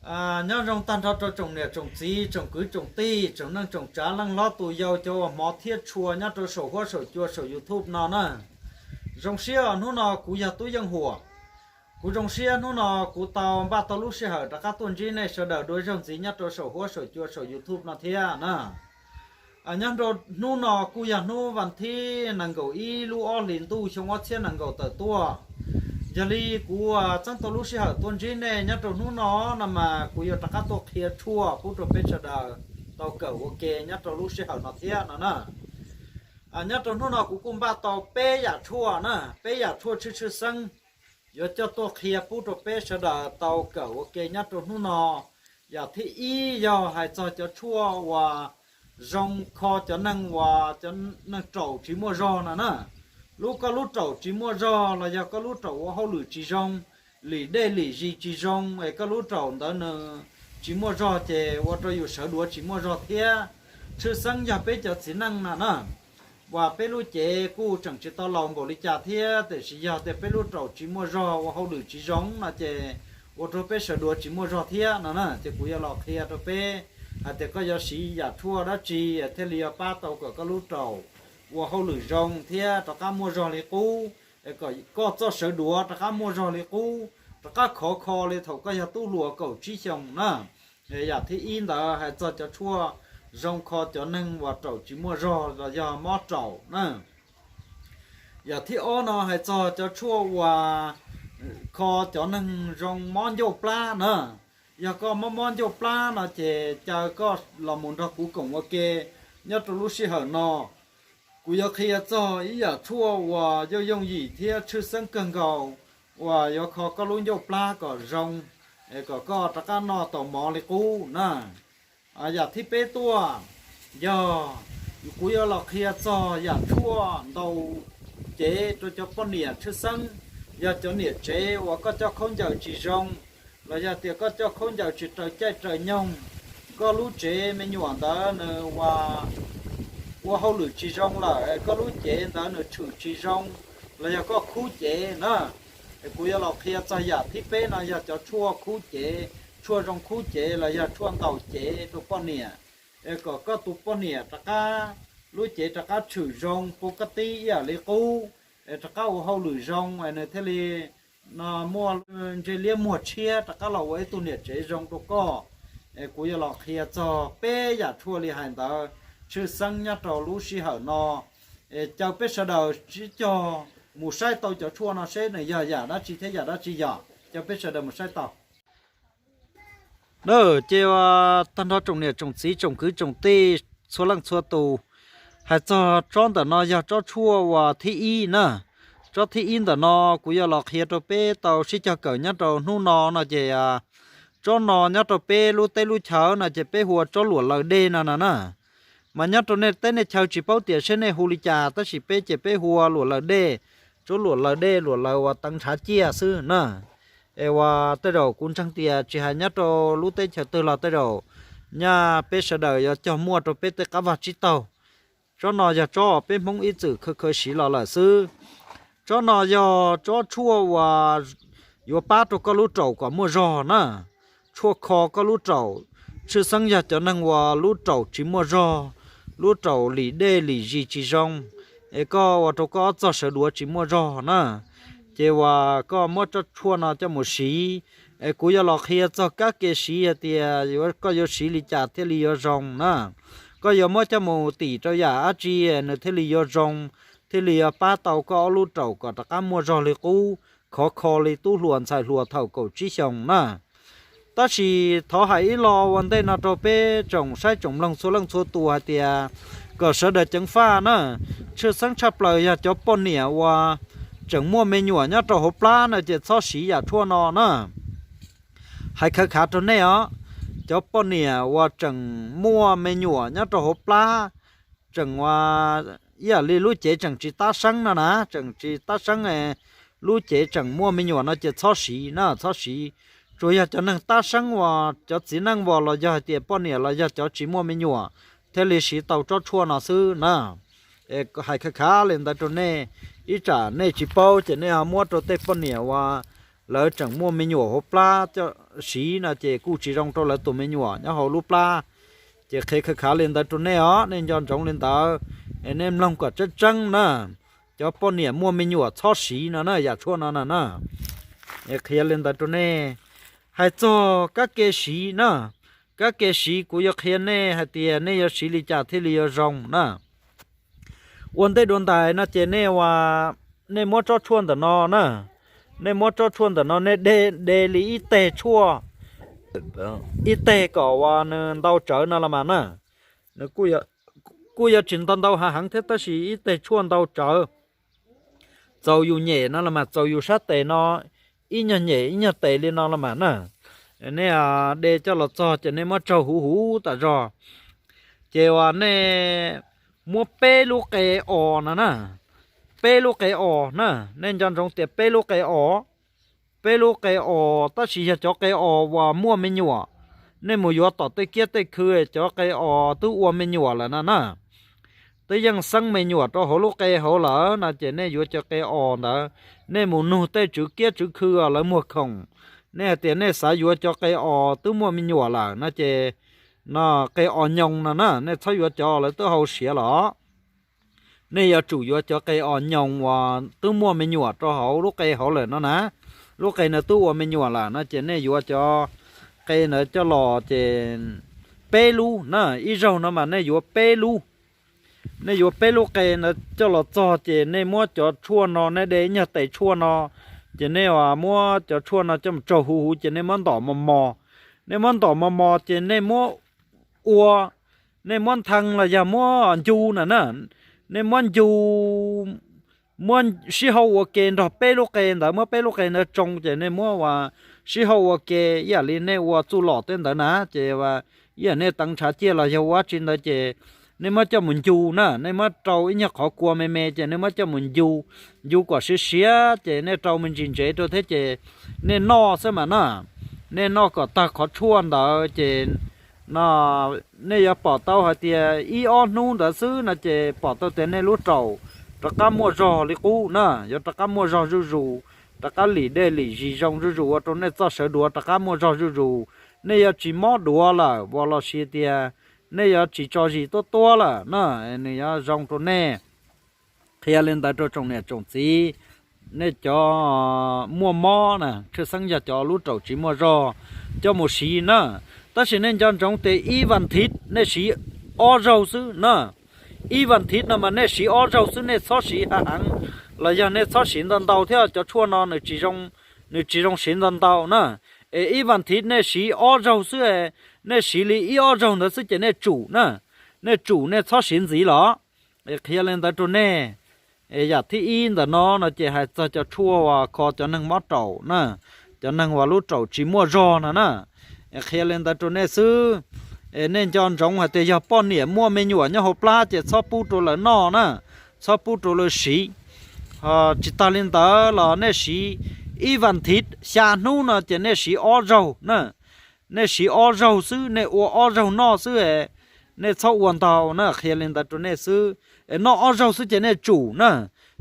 Nyob zoo tag nrho rau tsoom niam tsoom txiv, tsoom kwv tsoom tij, tsoom neej tsoom tsav, leej hlob tus yau, cov uas hmov thiab tshua nyob rau saum huab saum cua saum YouTube no na. Zoo siab hnub no kuv yog Tub Yeej Huam. Kuv zoo siab hnub no kuv tau npaj tau lub sij hawm rov qab tuaj ntsib nej sawv daws dua zaug ntxiv nyob rau saum huab saum cua saum YouTube no thiab na. Nyob rau hnub no kuj yog hnub vas thib nees nkaum ib lub ob hlis ntuj xyoo ob txhiab nees nkaum tawm tuaj. Yog li kuv txeeb tau lub sij hawm tuaj ntsib nej nyob rau hnub no no mas kuv yuav rov qab tuaj qhia tshuaj pub rau peb sawv daws tau kawm ua ke nyob rau lub sij hawm no thiab no na. Nyob rau hnub no kuv kuj npaj tau peb yam tshuaj na, peb yam tshuaj tshwj tshwj xeeb yuav coj tuaj qhia pub rau peb sawv daws tau kawm ua ke nyob rau hnub no. Yam thib ib yog hais txog cov tshuaj uas zoo kho cov neeg uas cov neeg raum tsis muaj zog no na. Lub, koj lub raum tsis muaj zog los yog koj lub raum ua hauj lwm tsis zoo, lim dej lim zis tsis zoo es koj lub raum ntawd nws tsis muaj zog ces ua rau yus sawv duav tsis muaj zog thiab. Tshwj xeeb yog peb cov txiv neej no na, uas peb lub cev kuj tseem tsis tau laus npaum li cas thiab, tiam sis yog tias peb lub raum tsis muaj zog ua hauj lwm tsis zoo no ces ua rau peb sawv duav tsis muaj zog thiab no na. Ces kuv yuav los qhia rau peb hais tias koj yuav siv yam tshuaj dab tsi thiaj li yuav pab tau kom koj lub raum ua hauj lwm zoo thiab rov qab muaj zog li qub, kom koj txoj sawv duav rov qab muaj zog li qub, rov qab khov kho li thaum koj yog tub hluas kaum tsib xyoos na. Yam thib ib ntawd hais txog cov tshuaj zoo kho cov neeg uas raum tsis muaj zog los yog mob raum na. Yam thib ob no hais txog cov tshuaj uas kho cov neeg zoo mob ncauj plab na. Yog koj mob mob ncauj plab no ces caw koj los mus nrog kuv koom ua ke nyob rau lub sij hawm no. Kuv yuav qhia txog ib yam tshuaj uas yooj yooj yim thiab tshwj xeeb kawg nkaus uas yuav kho koj lub ncauj plab kom zoo, kom koj rov qab noj tau mov li qub na. Yam thib peb tuaj yog kuv yuav los qhia txog yam tshuaj ntaus cev rau cov poj niam tshwj xeeb. Yog cov niam tsev uas koj coj khaub ncaws tsis zoo, los yog tias koj coj khaub ncaws tsis raws caij raws nyoog, koj lub tsev me nyuam ntawd nws ua hauj lwm tsis zoo lawm, koj lub cev ntawd nws tshwm tsis zoo, los yog koj khub cev na. Kuv yuav los qhia txog yam thib peb no yog cov tshuaj khub cev, tshuaj zoo khub cev los yog tshuaj ntaus cev rau poj niam, es kom koj tus poj niam rov qab, lub cev rov qab tshwm zoo pub koj tib ib yam li qub, es rov qab ua hauj lwm zoo es nws thiaj li no muaj ntsej liab muag tshiab rov qab los ua ib tug niam tsev zoo rau koj. Es kuv yuav los qhia txog peb yam tshuaj li hais ntawd tshwj xeeb nyob rau lub sij hawm no. Es caw peb sawv daws sib cog mus saib tau cov tshuaj no seb nws yog yam dab tsi thiab yam dab tsi yom. Caw peb sawv daws mus saib tau. Ces tag nrho tsoom niam tsoom txiv tsoom kwv tsoom tij txhua leej txhua tus, hais txog tsob ntawm no yog tsob tshuaj uas thib ib na. Tsob thib ib ntawm no kuv yuav los qhia rau peb tau sib cog kawm nyob rau hnub no no ces tsob no nyob rau peb lub teb lub chaw no ces peb hu ua tsob luam laws dej no no na. Mas nyob rau nej teb nej chaw tsis paub tias seb nej hu li cas, tab sis peb ces peb hu ua luam laws dej, tsob luam laws dej, luam laws uas teev ntshav ciaj xwb na. Es uas tej zaum kuv ntseeg tias tsis hais nyob rau lub teb chaws twg los tej zaum nyaj peb sawv daws yuav cog muaj rau peb tej qab vaj tsib taug. Tsob no yog tsob peb Hmoob ib txwm khaws khaws siv los lawm xwb. Tsob no yog tsob tshuaj uas yuav pab rau koj lub raum kom muaj zog na. Tshuaj kho koj lub raum, tshwj xeeb yog cov neeg uas lub raum tsis muaj zog, lub raum lim dej lim zis tsis zoo, es koj ua rau koj ob txoj sawv duav tsis muaj zog na, ces uas koj muab tsob tshuaj no coj mus siv. Es kuv yuav los qhia txog kab ke siv hais tias koj yuav siv li cas thiaj li yuav zoo na. Koj yuav muab coj mus tim rau yam dab tsi nws thiaj li yuav zoo, thiaj li yuav pab tau koj ob lub raum kom rov qab muaj zog li qub, khov kho li tub hluas ntxhais hluas thaum kaum tsib xyoos na. Tab sis thov hais ib lo ua ntej no rau peb tsoom saib tsoom mloog txhua leej txhua tus hais tias kom sawv daws ceev faj na. Tshwj xeeb tshaj plaws yog cov poj niam uas tseem muaj me nyuam nyob rau hauv plab no ces txhob siv yam tshuaj no na. Hais khav khav rau nej os, cov poj niam uas tseem muaj me nyuam nyob rau hauv plab, tseem ua ib yam li lub cev tseem tsis tab seeb no na, tseem tsis tab seeb, lub cev tseem muaj me nyuam no ces txhob siv na, txhob siv. Tsuas yog cov neeg tab seeb uas cov txiv neej uas los yog hais tias poj niam los yog cov tsis muaj me nyuam thiaj li siv tau tsob tshuaj no xwb na. Es hais khav khav li ntawd rau nej, ib tsam nej tsis paub ces nej ho muab rau tej poj niam uas lawv tseem muaj me nyuam hauv plab coj siv no ces kuj tsis zoo rau lawv tus me nyuam nyob hauv lub plab. Ces qhia khav khav li ntawd rau nej os, nej nco ntsoov li ntawd, es nej mloog kom tseeb tseeb na. Cov poj niam muaj me nyuam txhob siv no na, yam tshuaj no no na. Es qhia li ntawd rau nej. Hais txog kab ke siv na, kab ke siv kuv yuav qhia nej hais tias nej yuav siv li cas thiaj li yuav zoo na. Ua ntej dua ntais no ces nej ua, nej muab tsob tshuaj ntawm no na, nej muab tsob tshuaj ntawm no nej de, de li ib teg tshuaj, ib teg kom uas nws ntau tsawv no los mas na. Nws kuj yuav tsis ntau ntau hav heev thiab tab sis ib teg tshuaj ntau tsawv, txaus yus nyem no los mas, txaus yus sab tes no ib nyuag nyem ib nyuag tes li no los mas na. Nej de coj los txog ces nej muab tsaug huv huv tas zog. Ces uas nej muab peb lub qe os no na, peb lub qe os na, nej nco ntsoov tias peb lub qe os, peb lub qe os, tab sis yog cov qe os uas muaj me nyuam, nej mus yuav tom tej kiab tej khw cov qe os twb ua me nyuam lawm no na, twb yeej xeeb me nyuam rau hauv lub qe hauv lawm no ces nej yuav cov qe os ntawd, nej mus nug tej tswv kiab tswv khw lawv muag khoom, nej hais tias nej xav yuav cov qe os twb muaj me nyuam lawm no ces, no, qe os nyoos no na, nej txhob yuav cov lawv twb hau siav los. Nej yuav tsum yuav cov qe os nyoos uas twb muaj me nyuam rau hauv lub qe hauv lawm no na. Lub qe ntawd twb ua me nyuam lawm no ces nej yuav cov qe ntawd coj los ces peb lub na, ib zaug no mas nej yuav peb lub. Nej yuav peb lub qe ntawd coj los txog ces nej muab cov tshuaj no, nej de ib nyuag tes tshuaj no, ces nej muab cov tshuaj no coj mus tsaug huv huv ces nej muab ntom mos mos. Nej muab ntom mos mos ces nej muab ua, nej muab nthee los yog muab ncu na na, nej muab ncu, muab sib hauj ua ke nrog peb lub qe ntawd, muab peb lub qe ntawd tsoo ces nej muab ua sib hauj ua ke ib yam li nej ua txuj lom tej ntawd na, ces ib yam nej teev ntshav ciaj los yog ua dab tsi ntawd ces nej muab coj mus ncu na, nej muab rau ib nyuag qhov kua me me ces nej muab coj mus ncu, ncu kom siav siav ces nej rau me ntsis ntsev rau thiab ces nej noj xwb mas na. Nej noj kom tag qhov tshuaj ntawd ces no nej yuav pom tau hais tias ib ob hnub ntawd xwb no ces pom tau tias nej lub raum rov qab muaj zog li qub na, yuav rov qab muaj zog zuj zus, rov qab lim dej lim zis zoo zuj zus ua rau nej txoj sawv duav rov qab muaj zog zuj zus. Nej yuav tsis mob duav lawm uas los sis tias nej yuav tsis tso zis tuab tuab lawm na, nws yuav zoo rau nej. Qhia li ntawd rau tsoom niam tsoom txiv, nej cov muaj mob na, tshwj xeeb yog cov lub raum tsis muaj zog, coj mus siv na. Tab sis nej nco ntsoov tias ib vas thiv nej siv ob zaug xwb na. Ib vas thiv no mas nej siv ob zaug xwb, nej txhob siv hav heev los yog nej txhob siv ntau ntau thiab, cov tshuaj no nws tsis zoo siv ntau ntau na. Es ib vas thiv nej siv ob zaug xwb, nej siv li ib ob zaug ntawd xwb ces nej tsum na, nej tsum, nej txhob siv ntxiv los. Qhia li ntawd rau nej. Yam thib ib ntawm no no ces hais txog cov tshuaj uas kho cov neeg mob raum na, cov neeg uas lub raum tsis muaj zog no na. Qhia li ntawd rau nej xwb. Nej nco ntsoov hais tias yog poj niam muaj me nyuam nyob hauv plab ces txhob pub rau lawv noj na, txhob pub rau lawv siv. Tsis tas li ntawd los nej siv ib vas thiv xya hnub no ces nej siv ob zaug na. Nej siv ob zaug xwb, nej ua ob zaug noj xwb, nej txhob ua ntau na, qhia li ntawd rau nej xwb. Es noj ob zaug xwb ces nej tsum na,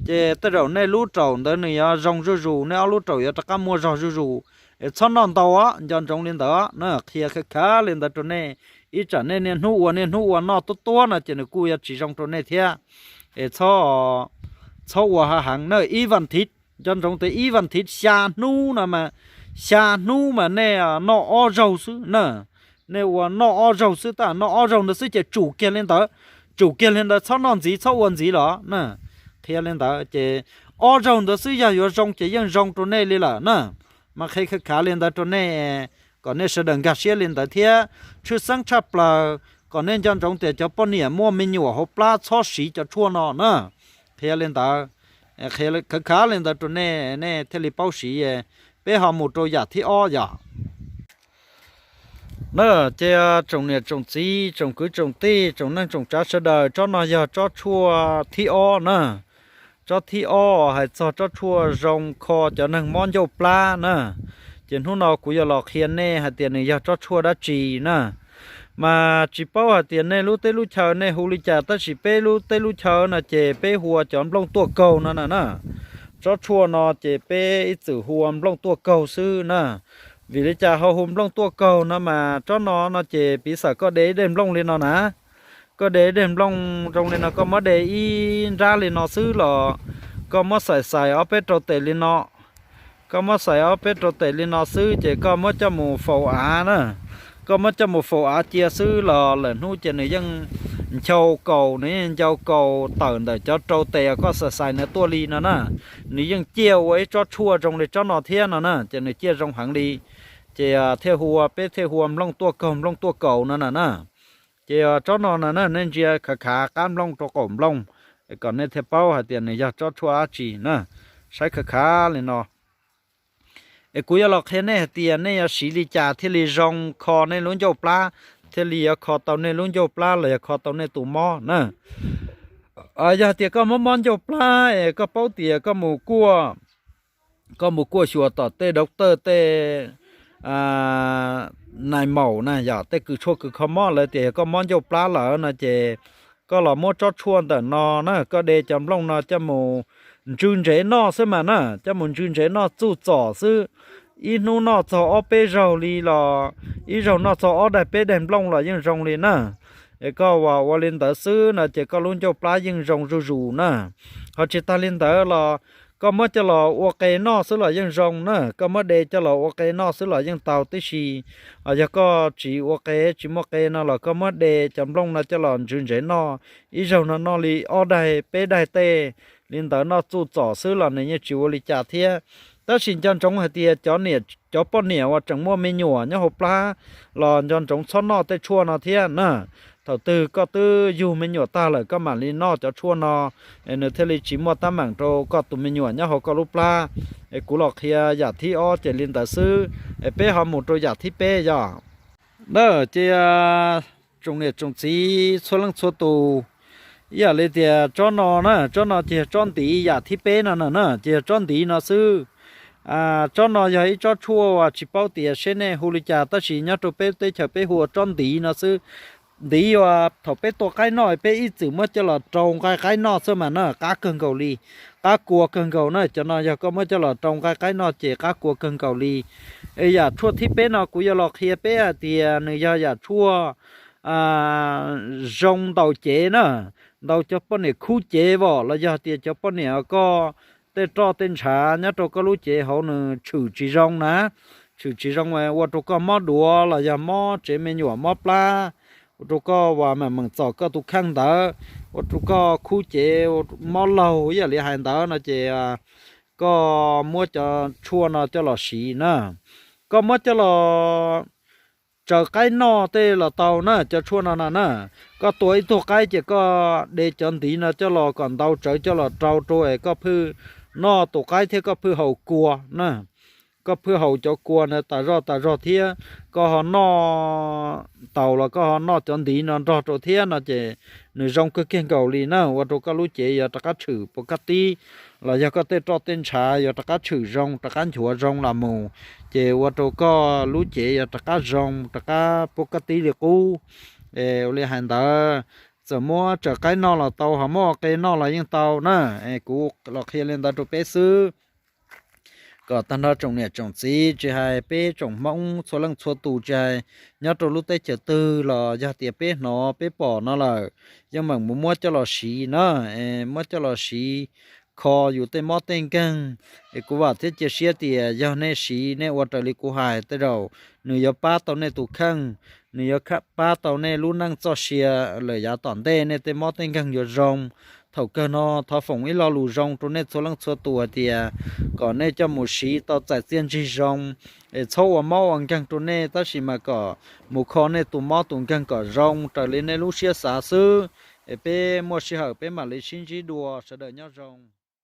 ces tej zaum nej lub raum ntawd nws yuav zoo zuj zus, nej ob lub raum yuav rov qab muaj zog zuj zus. Es txhob noj ntau os, nco ntsoov li ntawd na, qhia khav khav li ntawd rau nej. Ib tsam nej niaj hnub ua niaj hnub ua noj tuab tuab no ces nws kuj yuav tsis zoo rau nej thiab. Es txhob ua hav heev na, ib vas thiv, nco ntsoov tias ib vas thiv xya hnub no mas, xya hnub mas nej noj ob zaug xwb na. Nej ua noj ob zaug xwb, tab noj ob zaug ntawd xwb ces tsum kiag li ntawd, tsum kiag li ntawd, txhob noj ntxiv, txhob ua ntxiv los na. Qhia li ntawd ces ob zaug ntawd xwb yog yuav zoo ces yeej zoo rau nej li lawm na. Mas qhia khav khav li ntawd rau nej, kom nej sawv daws nkag siab li ntawd thiab. Tshwj xeeb tshaj plaws kom nej nco ntsoov tias cov poj niam muaj me nyuam hauv plab txhob siv cov tshuaj no na. Qhia li ntawd, qhia khav khav li ntawd rau nej, nej thiaj li paub siv. Peb ho mus rau yam thib ob yom. Na, ces tsoom niam tsoom txiv, tsoom kwv tsoom tij, tsoom neej tsoom tsav sawv daws, tsob no yog tsob tshuaj thib ob na. Tsob thib ob hais txog tsob tshuaj zoo kho cov neeg mob ncauj plab na. Ces hnub no kuv yuav los qhia nej hais tias nws yog tsob tshuaj dab tsi na. Mas tsis paub hais tias nej lub teb lub chaw nej hu li cas, tab sis peb lub teb lub chaw no ces peb hu ua cov nplooj tuaj kaug no na. tsob tshuaj no ces peb ib txwm hu ua nplooj tuaj kaug xwb na. Vim li cas ho hu nplooj tuaj kaug no mas tsob no no ces piv xam koj de ib daim nplooj li no na, koj de ib daim nplooj zoo li no, koj muab de ib nrab li no xwb los koj muab xais xais ob peb rau tes li no. Koj muab xais ob peb rau tes li no xwb ces koj muab coj mus faus av na. Koj muab coj mus faus av cia xwb los lawm hnub ces nws yeej nchau kaus, nws yeej ncau kaus tawm ntawm cov rau tes koj xais xais nws tuaj li no na. Nws yeej ciaj ua ib tsob tshuaj zoo li tsob no thiab no na, ces nws ciaj zoo heev li. Ces thiaj hu ua, peb thiaj hu ua nplooj tuaj kaug, nplooj tuaj kaus no na na. Ces tsob no na, nej ntsia khav khav qab nplooj rau qaum nplooj, kom nej thiaj paub hais tias nws yog tsob tshuaj dab tsi na. Saib khav khav li no. Es kuv yuav los qhia nej hais tias nej yuav siv li cas thiaj li zoo kho nej lub ncauj plab, thiaj li yuav kho tau nej lub ncauj plab los yog kho tau nej tus mob na. Yog tias koj mob mob ncauj plab es koj paub tias koj mus kuaj, koj mus kuaj xyuas tom tej doctor, tej nais maum na, yog tej kws tshuaj kws kho mob lawv tias yog koj mob ncauj plab lawm no ces koj los muab tsob tshuaj ntawm no na, koj de cov nplooj no coj mus ntsw ntsev noj xwb mas na, coj mus ntsw ntsev noj txuj txom xwb. Ib hnub noj txog ob peb zaug li los, ib zaug noj txog ob daig peb daig nplooj los yeej zoo li na. Es koj ua ua li ntawd xwb no ces koj lub ncauj plab yeej zoo zuj zus na. Ho tsis tag li ntawd los koj muab coj los ua qe noj xwb los yeej zoo na, koj muab de coj los ua qe noj xwb los yeej tau tib si. Yog koj tsis ua qe tsis muaj qe no los koj muab de cov nplooj no coj los ntsw ntsev noj, ib zaug no noj li ob daig peb daig tej li ntawd noj txuj txom xwb los nws yeej tsis ua li cas thiab. Tab sis nco ntsoov hais tias cov poj niam uas tseem muaj me nyuam nyob hauv plab los nco ntsoov txhob noj tej tshuaj no thiab na. Thaum twg koj twb yug me nyuam tag lawm koj mam li noj cov tshuaj no, nws thiaj li tsis muaj teeb meem rau koj tus me nyuam nyob hauv koj lub plab. Es kuv los qhia yam thib ob ces li ntawd xwb, es peb ho mus rau yam thib peb yog na. Ces tsoom niam tsoom txiv txhua leej txhua tus, ib yam li tias tsob no na, tsob no ces yog tsob ntiv yam thib peb no na, ces yog tsob ntiv no xwb. Tsob no yog ib tsob tshuaj uas tsis paub tias seb nej hu li cas tab sis nyob rau peb teb chaws peb hu ua tsob ntiv no xwb. Ntiv uas thaum peb tua qaib noj peb ib txwm muab coj los rau nqaij qaib noj xwb mas na, qab kawg nkaus li, qab kua kawg nkaus na. Cov no yog koj muab coj los rau nqaij qaib noj ces qab kua kawg nkaus li. Es yam tshuaj thib peb no kuv yuav los qhia peb hais tias nws yog yam tshuaj zoo ntaus cev na, ntaus cov poj niam khub cev vom los yog tias cov poj niam koj tej roj tej ntshav nyob rau koj lub cev hauv nws tshwm tsis zoo na, tshwm tsis zoo ua rau koj mob duav los yog mob tsev me nyuam mob plab, ua rau koj uas meem meem txom koj tus kheej ntawd, ua rau koj khub cev mob laug ib yam li hais ntawd no ces koj muab cov tshuaj no coj los siv na. Koj muab coj los tsaws qaib noj tej los tau na, cov tshuaj no no na. Koj tua ib tug qaib ces koj de cov ntiv no coj los kom ntau tsawv coj los rau rau es koj phwj noj tus qaib thiab koj phwj haus kua na. Koj phwj haus cov kua na tas zog tas zog thiab koj ho noj taus los koj ho noj cov ntiv no nrog rau thiab no ces nws zoo kawg kiag nkaus li na, ua rau koj lub cev yuav rov qab tshwm puas kaj tib, los yog koj tej roj tej ntshav yuav rov qab tshwm zoo rov qab nchuav zoo los mus, ces ua rau koj lub cev yuav rov qab zoo rov qab puas kaj tib li qub. Ua li hais ntawd, txawm muab tsaws qaib noj los tau, ho muab ua qe noj los yeej tau na. Kuv los qhia li ntawd rau peb xwb. Kom tag nrho tsoom niam tsoom txiv tsis hais peb tsoom Hmoob txhua leej txhua tus tsis hais nyob rau lub teb chaws twg los yog tias peb hnov peb pom no lawm, yeej meem mus muab coj los siv na, muab coj los siv kho yus tej mob tej nkeeg. Es kuv vam thiab cia siab tias yog nej siv nej ua raws li kuv hais tej zaum nws yuav pab tau nej tus kheej, nws yuav pab tau nej lub neej txoj sia lawm yav tom ntej nej tej mob tej nkeeg yuav zoo. Thaum kawg no thov foom ib lo lus zoo rau nej txhua leej txhua tus hais tias kom nej coj mus siv tau txais txiaj ntsig zoo, es txhob ua mob ua nkeeg rau nej tab sis mas kom mus kho nej tus mob tus nkeeg kom zoo raws li nej lub siab xav xwb. Es peb muaj sij hawm peb mam li sib ntsib dua, sawv daws nyob zoo.